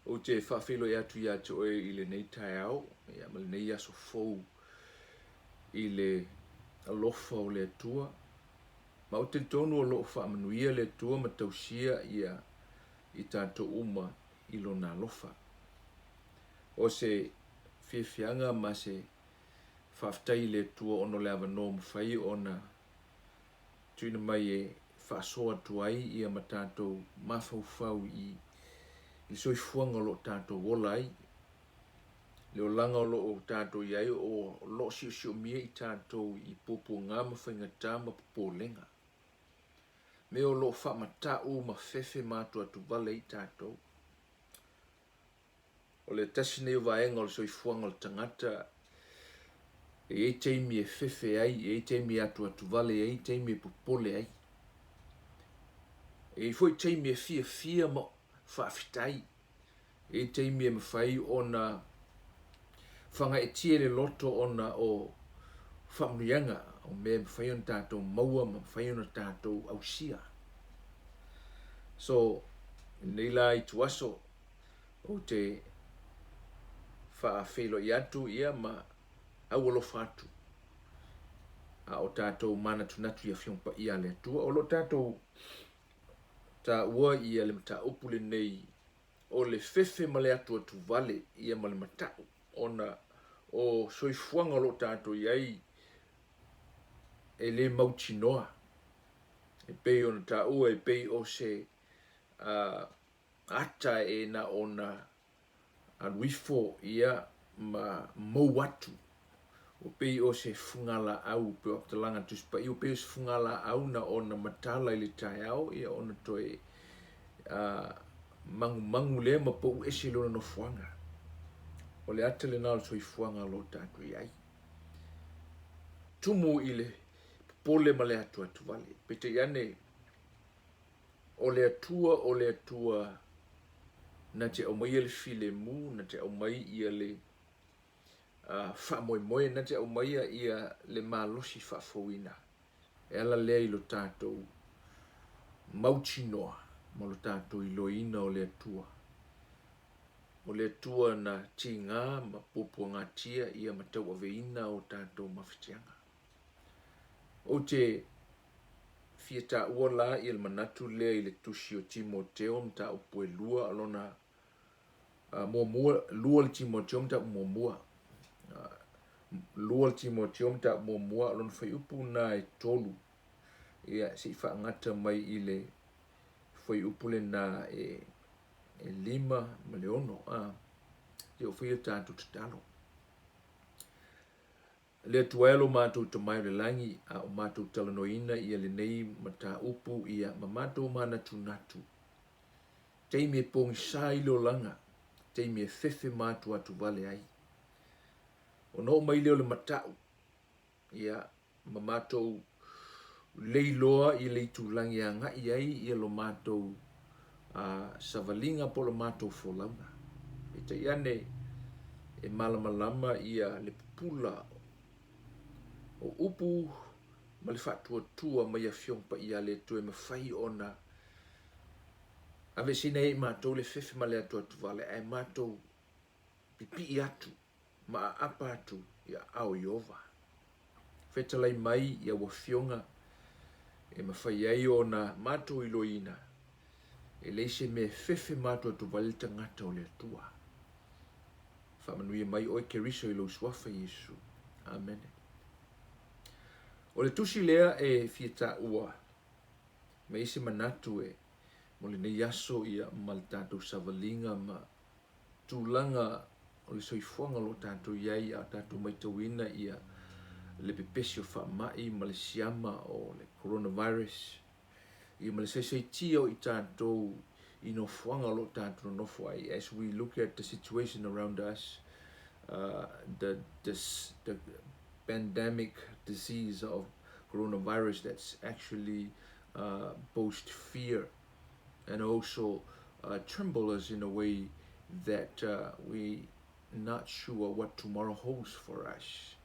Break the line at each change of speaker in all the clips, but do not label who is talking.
Ou te faafeiloai atu ia te oe i lenei taeao ia, ma lenei aso fou i le alofa o le Atua. Ma ou te talitonu o lo o faamanuia le Atua ma tausia ia i tatou uma i lona alofa. O se fiafiaga ma se faafetai i le Atua ona o le avanoa ua mafai ona tuuina mai e faasoa atu ai ia ma tatou mafaufau i le soifuaga o lo o tatou ola ai. Le olaga o lo o tatou i ai o lo o siosiomia i tatou i puapuaga ma faigata ma popolega. Mea o lo o faamata'u ma fefe ma atuatuvale ai tatou. O le tasi nei o vaega o le soifuaga o le tagata, e i ai taimi e fefe ai, e i ai taimi e atuatuvale ai, e i ai taimi e popole ai. E i ai foi taimi e fiafia ma faafetai. E i ai taimi e mafai ona fagaeetia le loto ona o faamanuiaga o mea e mafai ona tatou maua ma mafai ona tatou ausia. So, i lenei la ituaso, Ou te faafeiloai atu ia ma aualofa atu a o tatou manatunatu i Afioga Paia a le Atua. O lo o tatou taua ia le mataupu lenei o le fefe ma le atuatuvale ia ma le mata'u ona o soifuaga o lo o tatou i ai e le mautinoa e pei ona taua e pei o se ata e na ona alu ifo ia ma mou atu. Ua pei o se fugalaau, pei o Apatalaga Tusi Paia, ua pei o se fugalaau na ona matala i le taeao ia ona toe magumagu lea ma pau ese i lona nofoaga. O le ata lena o le soifuaga o lo o tatou i ai. Tumu i le popole ma le atuatuvale. Peitai ane, O le Atua, o le Atua na te aumaia le filemu, na te aumai ia le faamoemoe, na te aumaia ia le malosi faafouina. E ala lea i lo tatou mautinoa ma lo tatou iloaina o le Atua. O le Atua na tiga ma puapuagatia ia ma tauaveina o tatou mafatiaga. Ou te fia taua la ia le manatu lea i le tusi o Timoteo mataupu e lua lona muamua, lua le Timoteo mataupu muamua, lua le Timoteo mataupu muamua lona fuaiupu na e tolu, ia se i faagata mai i le fuaiupu lena e 5 ma le 6, a, se i o faia tatou tatalo. Le Atua e lo matou Tama i le lagi, a o matou talanoaina ia lenei mataupu ia ma matou manatunatu. Taimi e pogisa ai le olaga, taimi e fefe ma atuatuvale ai. Ona oo mai lea o le mata'u, ia, ma matou leiloa i le itulagi e agai ai ia lo matou savaliga po o le matou folauga. Peitai ane, e malamalama ia le pupula o upu ma le faatuatua mai Afioga Paia a le Atua e mafai ona aveeseina ai e matou le fefe ma le atuatuvale ae matou pipii atu ma aapa atu i aao Ieova. Fetalai mai i au afioga e mafai ai ona matou iloiina, e leai se mea e fefe matou atu vale le tagata o le Atua. Faamanuia mai oe Keriso i lou suafa Iesu. Amene. O le tusi lea e fia taua ma i se manatu e mo lenei aso ia ma le tatou savaliga ma tulaga o le soifuaga o lo o tatou i ai a o tatou matauina ia le pepesi o faamai ma le siama o le coronavirus ia ma le saisaitia o i tatou i nofoaga o lo o tatou nonofo ai. As we look at the situation around us, the, this, the pandemic disease of coronavirus that's actually boast fear and also tremble us in a way that we not sure what tomorrow holds for us.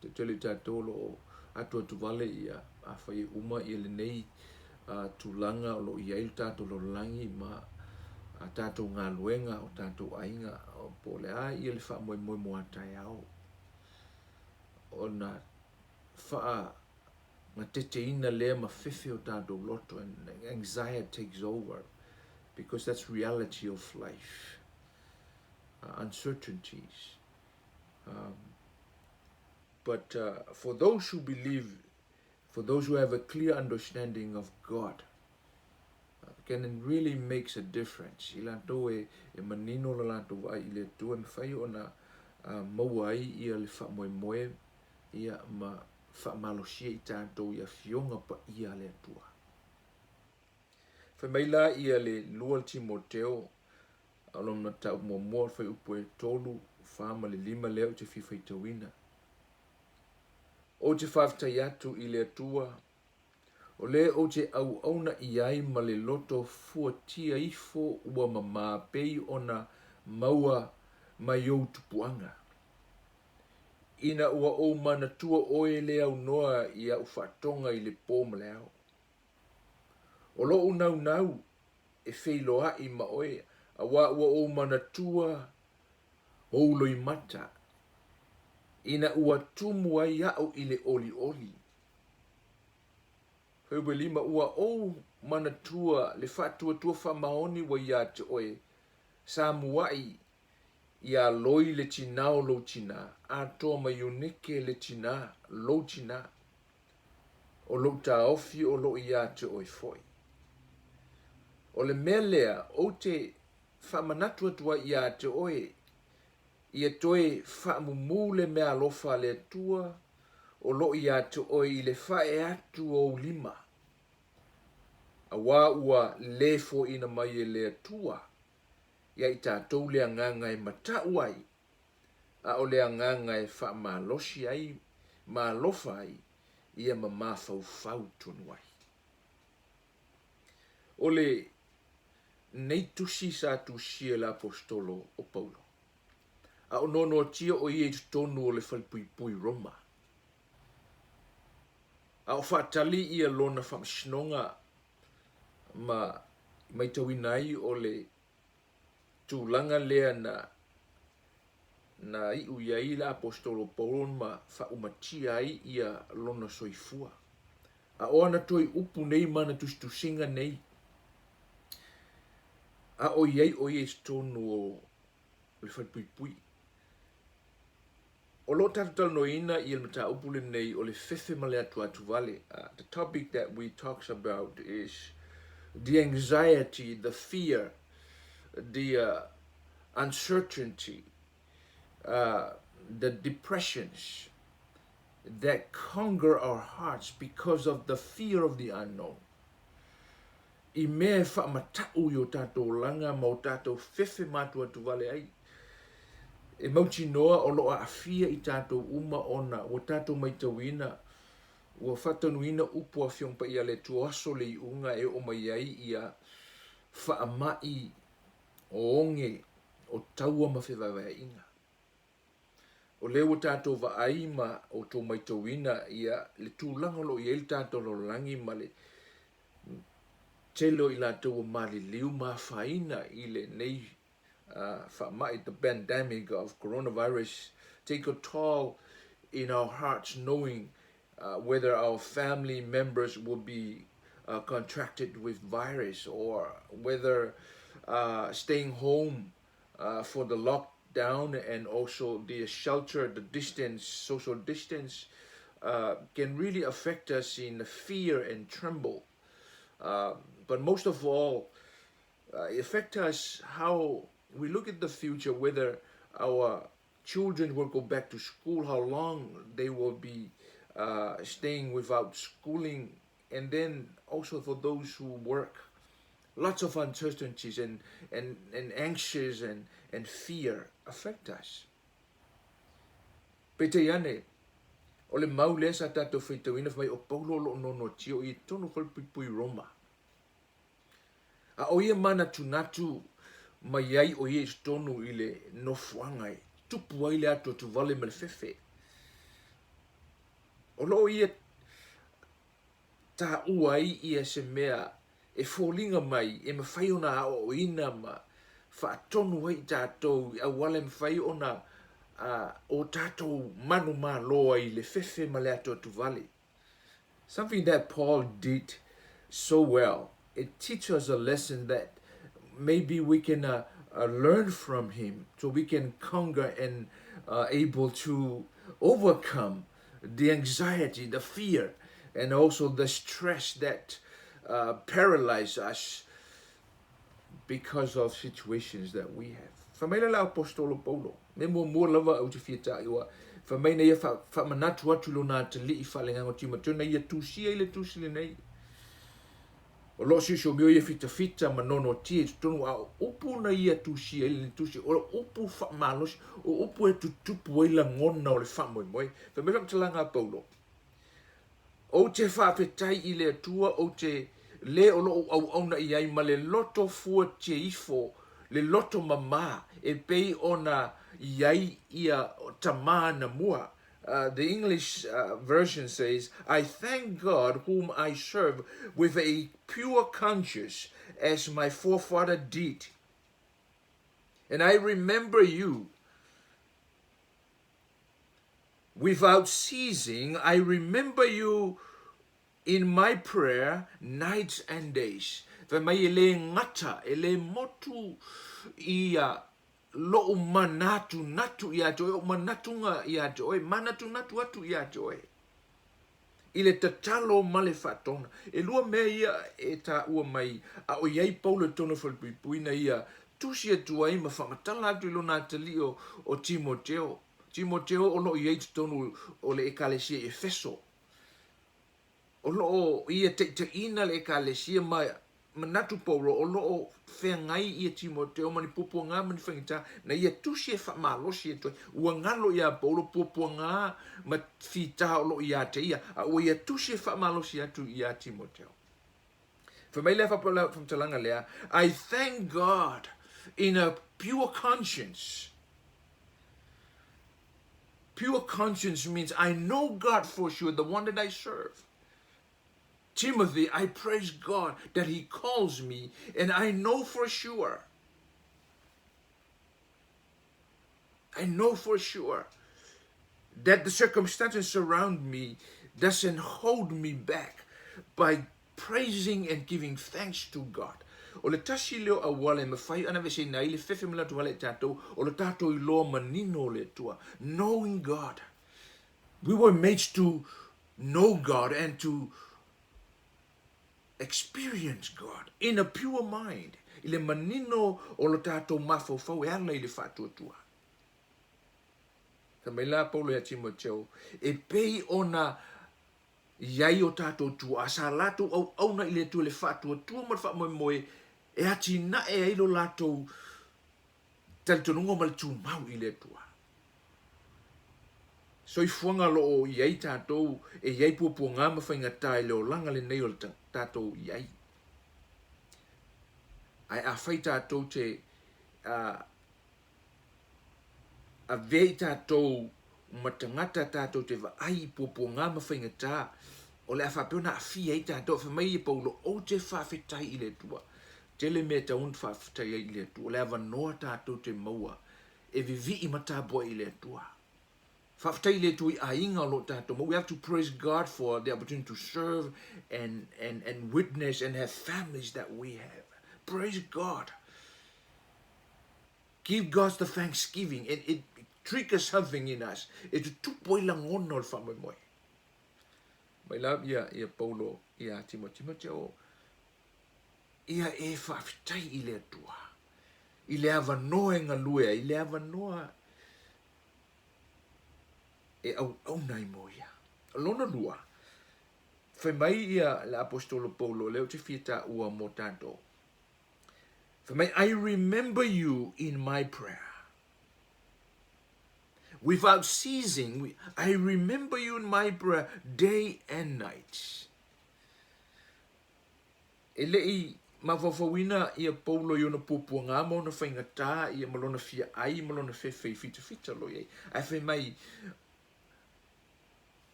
Te tele tatou o lo o atuatuvale ia afai e uma ia lenei tulaga o lo o i ai le tatou lalolagi ma a tatou galuega, o tatou aiga, po o le a ia le faamoemoe mo a taeao, ona faagateteina lea ma fefe o tatou loto, and anxiety takes over because that's reality of life, uncertainties. But for those who believe, for those who have a clear understanding of God, can really makes a difference. I latou e manino lo latou vaai i le Atua e mafai ona maua ai ia le faamoemoe ia ma faamalosia i tatou i afioga paia a le Atua. Fai mai la ia le 2 Timoteo o lona mataupu muamua o le fuaiupu e 3, 4 ma le 5 lea ou te fia faitauina. Ou te faafetai atu i le Atua O lē ou te auauna i ai ma le loto fuatia ifo ua mamā pei ona maua mai ou tupuaga. Ina ua ou manatua oe le aunoa i a'u faatoga i le pō ma le ao. O lo'u naunau e feiloa'i ma oe, auā ua ou manatua ou loimata, ina ua tumu ai a'u i le olioli. Fuaiupu e 5, Ua ou manatua le faatuatua faamaoni ua iā te oe, sa muaʻi iā Loi le tinā o lou tinā, atoa ma Iunike le tinā, lou tinā. O lou taofi o loo iā te oe foi. O le mea lea ou te faamanatu atu ai iā te oe, ia toe faamumū le meaalofa a le Atua o loo iā te oe i le fae atu o ou lima, auā ua lē foaiina mai e le Atua iā i tatou le agaga e mataʻu ai, a o le agaga e faamalosi ai ma alofa ai, ia ma mafaufau tonu ai. O le nei tusi sa tusia e le Aposetolo o Paulo, a o noanoatia o ia i totonu o le falepuipui Roma, a o faatali ia lona faamasinoga ma maitauina ai o le tulaga lea na na iu i ai le Aposetolo Paulo ma faaumatia ai ia lona soifua. A o ana toe upu nei ma ana tusitusiga nei, a o i ai o ia i totonu o le falepuipui. O lo o tatou talanoaina ia le mataupu lenei o le fefe ma le atuatuvale. The topic that we talks about is the anxiety, the fear, the uncertainty, the depressions that conquer our hearts because of the fear of the unknown. I mea e faamataʻu i o tatou olaga ma o tatou fefe matuatuvale ai, e mautinoa o lo o aafia i tatou uma ona ua tatou maitauina ua faataunuuina upu a Afioga Paia a le Atua o aso le iuga e oo mai ai ia faamai o oge o taua ma fevaevaeaiga. O lea ua tatou vaai ma outou maitauina ia le tulaga o lo o i ai le tatou lalolagi ma le tele o i latou ua maliliu ma afaina i lenei faamai, the pandemic of coronavirus, take a toll in our hearts knowing whether our family members will be contracted with virus or whether staying home for the lockdown and also the shelter, the distance, social distance can really affect us in fear and tremble. But most of all, affect us how we look at the future, whether our children will go back to school, how long they will be staying without schooling, and then also for those who work, lots of uncertainties and, and, and anxious and, and fear affect us. Peitai ane, o le mau lea sa tatou faitauina fai mai o Paulo o lo o noanoatia o ia i totonu o falepuipui Roma. A o ia manatunatu mai ai o ia i totonu i le nofoaga e tupu ai le atuatuvale ma le fefe. O lo o ia taua ai ia se mea e foliga mai e mafai ona aoaoina ma faatonu ai i tatou i auala e mafai ona o tatou manumalo ai i le fefe ma le atuatuvale. Something that Paul did so well. It teaches us a lesson that maybe we can uh, uh, learn from him so we can conquer and uh, able to overcome the anxiety, the fear, and also the stress that uh, paralyze us because of situations that we have. Fai mai la Apostolo Paulo, me muamua lava ou te fia taʻi fai mai na ia faamanatu atu i lona atalii faaleagaga o Timoteo na ia tusia i le tusi lenei. O lo o siosiomio ia fitafita ma nonotia i totonu a o upu na ia tusia ai lenei tusi, o upu faamalosi, o upu e tutupu ai lagona o le faamoemoe. Fai mai le faamatalaga a Paulo, Ou te faafetai i le Atua ou te le o lou auauna i ai ma le loto fuatia ifo, le loto mamā, e pei ona i ai ia tama anamua. The English version says, I thank God whom I serve with a pure conscience as my forefather did. And I remember you without ceasing. I remember you in my prayer nights and days. Fai mai e le gata, e le motu ia loʻu manatunatu iā te oe, o manatunga iā te oe, manatunatu atu iā te oe. I le tatalo ma le faatona. E lua mea ia e taua mai, a o i ai Paulo i totonu o falepuipui na ia tusi atu ai ma faamatala atu i lona atalii o Timoteo. Timoteo o lo o i ai i totonu o le Ekalesia i Efeso. O lo o ia taitaiina le Ekalesia ma manatu Paulo o lo o feagai ia Timoteo ma ni puapuaga ma ni faigata na ia tusi e faamalosi atu ai. Ua galo iā Paulo puapuaga ma fita o lo o iā te ia, a ua ia tusi e faamalosi atu iā Timoteo. Fai mai lea faamatalaga lea, I thank God in a pure conscience. Pure conscience means I know God for sure, the one that I serve. Timothy, I praise God that he calls me and I know for sure. I know for sure that the circumstances surround me doesn't hold me back by praising and giving thanks to God. O le tasi lea o auala e mafai ona aveeseina ai le fefe ma le atuhala i tatou, o lo tatou iloa manino o le Atua. Knowing God. We were made to know God and to experience God in a pure mind, i le manino o lo tatou mafaufau e ala i le faatuatua. Fai mai la Paulo iā Timoteo, e pei ona i ai o tatou tuaa, sa latou auauna i le Atua i le faatuatua ma le faamoemoe e atinae ai lo latou talitonuga ma le tumau i le Atua. Soifuaga o lo o i ai tatou e i ai puapuaga ma faigata i le olaga lenei o le tatou i ai. Ae afai tatou te avea i tatou ma tagata tatou te vaai i puapuaga ma faigata, o le a faapea ona aafia ai tatou. Fai mai Paulo, ou te faafetai i le Atua. Tele mea e tatau ona faafetai ai i le Atua. O le avanoa tatou te maua e vivii ma tapuai i le Atua. Faafetai i le Atua i aiga o lo o tatou maua. We have to praise God for the opportunity to serve and, and, and witness and have families that we have. Praise God. Give God the thanksgiving and it triggers something in us. E tutupu ai lagona o le faamoemoe. Mai la ia, ia Paulo ia Timoteo, Timoteo, ia e faafetai i le Atua, i le avanoa e galue ai, i le avanoa e auauna ai mo ia. Lona lua, fai mai ia le Aposetolo Paulo, lea ou te fia taua mo tatou. Fai mai, I remember you in my prayer. Without ceasing, I remember you in my prayer day and night. E le i mafaufauina ia Paulo i ona puapuaga ma ona faigata ia ma lona fia ai ma lona fefe i fitafita lo i ai. Ae fai mai,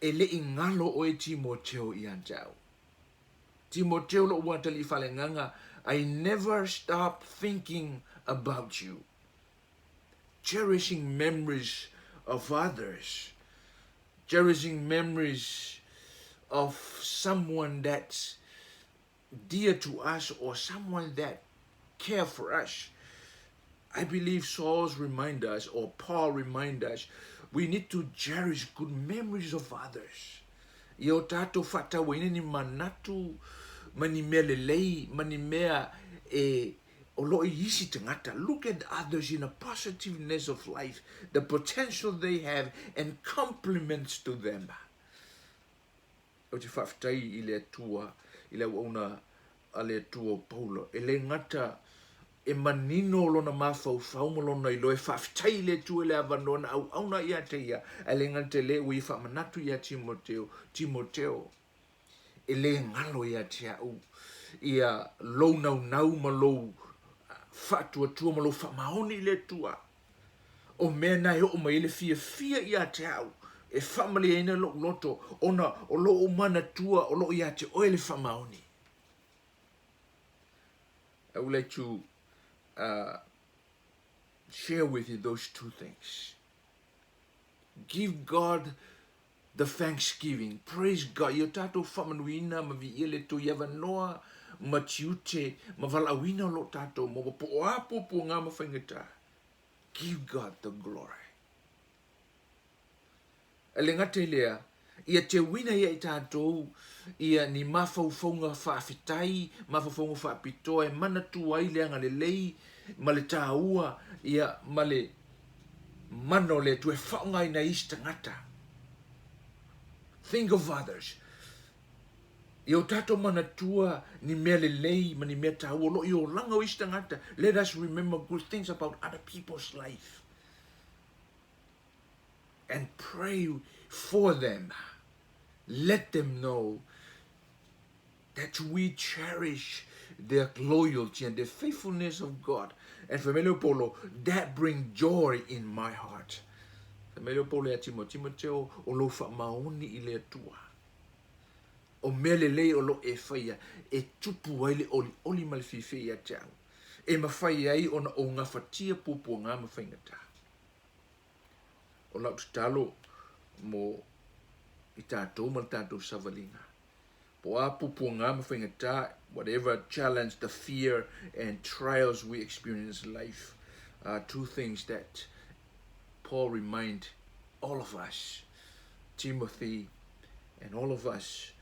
E le i galo oe Timoteo iā te au. Timoteo loʻu atalii faaleagaga, I never stop thinking about you. Cherishing memories of others. Cherishing memories of someone that's dear to us or someone that care for us. I believe Saul's remind us or Paul remind us we need to cherish good memories of others. Ia o tātou faatauaina ni manatu ma ni mea lelei ma ni mea e o lo o i isi tagata. Look at others in a positiveness of life, the potential they have and compliments to them. Ou te faafetai i le Atua, i le auauna a le Atua o Paulo, e le gata e manino lona mafaufau ma lona iloa e faafetai i le Atua i le avanoa na auauna ia te ia, ae le gata i lea ua ia faamanatu ia Timoteo, Timoteo, e le galo ia te au ia lou naunau ma lou faatuatua ma lou faamaoni i le Atua. O mea na e oo mai ai le fiafia ia te au, e faamalieina lou loto, ona o lou manatua o loo ia te oe le faamaoni. I would like to uh, share with you those two things. Give God the thanksgiving. Praise God. Ia tātou whamanuina ma viia le Atua i avanoa ma tiute ma valaauina o lo tātou maua po o āpōpō ngā ma faigata. Give God the glory. E le gata i lea, ia teuina ia i tātou ia ni mafaufauga faafetai, mafaufauga faapitoa e manatua ai le agalelei ma le tāua ia ma le mana o le Atua e faaaogaina ai isi tagata. Think of others. Ia o tātou manatua ni mea lelei ma ni mea tāua o lo o i olaga o isi tagata. Let us remember good things about other people's life and pray for them. Let them know that we cherish their loyalty and their faithfulness of God. And fai mai lea o Paulo, that bring joy in my heart. Fai mai lea o Paulo ia Timo, Timoteo, o lou faamaoni i le Atua. O mea lelei o lo e faia, e tupu ai le olioli ma le fiafia ia te au. E mafai ai ona ou gafatia puapuaga ma faigata. O lau tatalo mo i tatou ma le tatou savaliga. Po o a puapuaga ma faigata, whatever challenge, the fear and trials we experience in life, are two things that Paul remind all of us, Timothy and all of us,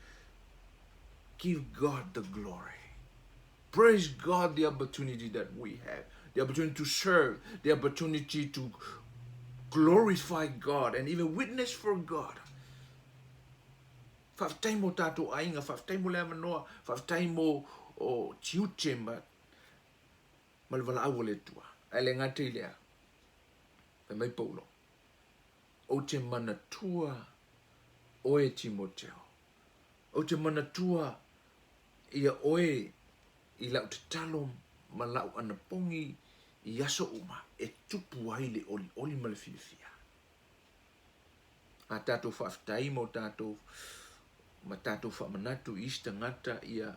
give God the glory. Praise God the opportunity that we have, the opportunity to serve, the opportunity to glorify God and even witness for God. Faafetai mo tātou aiga, faafetai mo le avanoa, faafetai mo o tiute ma, ma le valaau a le Atua. Ae le gata i lea, fai mai Paulo, ou te manatua oe Timoteo, ou te manatua ia oe i lau tatalo ma lau anapogi i aso uma e tupu ai le olioli ma le fiafia. A tatou faafetai ma o tatou ma tatou faamanatu i isi tagata ia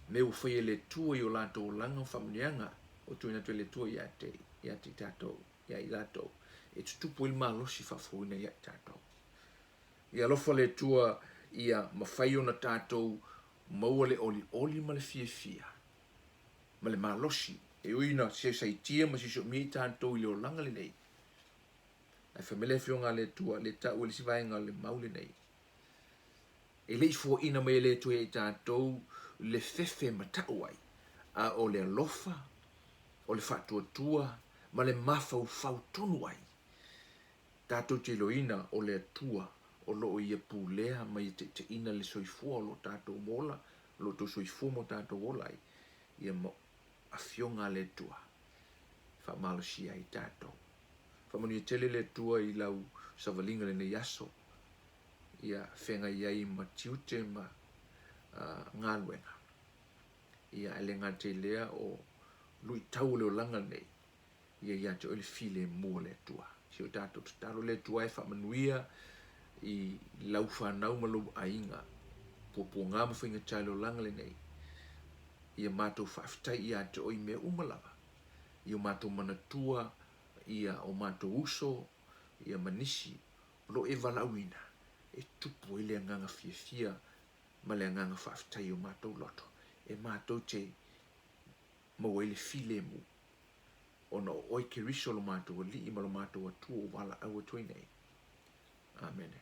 mea ua faia e le Atua i o latou olaga ma faamanuiaga ua tuuina atu e le Atua ia te ia te tatou ia i latou e tutupu ai le malosi faafouina ia i tatou. Ia alofa le Atua ia mafai ona tatou maua le olioli ma le fiafia ma le malosi e ui ina saisaitia ma siosiomia i tatou i le olaga lenei. Ae fai mai le Afioga a le Atua, le tau e le isi vaega o le mau lenei. E le i foaiina mai e le Atua ia i tatou le fefe ma tau ai, a o le alofa, o le faatuatua ma le mafaufau tonu ai. Tatou te iloaina o le Atua o lo o Ia pulea ma Ia taitaiina le soifua o lo tatou ola, o lo outou soifua ma o tatou ola ai, ia ma Afioga a le Atua e faamalosia ai tatou. Faamanuia tele le Atua i lau savaliga i lenei aso, ia feagai ai ma tiute ma galuega. Ia ae le gata i lea o luitau o le olaga lenei, ia ia te oe le filemu o le Atua. Si o tatou tatalo le Atua e faamanuia i lau fanau ma lou aiga, puapuaga ma faigata i le olaga lenei. Ia matou faafetai ia te Oe i mea uma lava, i o matou manatua, ia o matou uso, ia ma nisi o lo o e valaauina, e tupu ai le agaga fiafia ma le agaga faafetai i o matou loto, e matou te maua ai le filemu, ona o Oe Keriso lo matou Alii ma lo matou Atua ua valaau atu ai nei. Amene.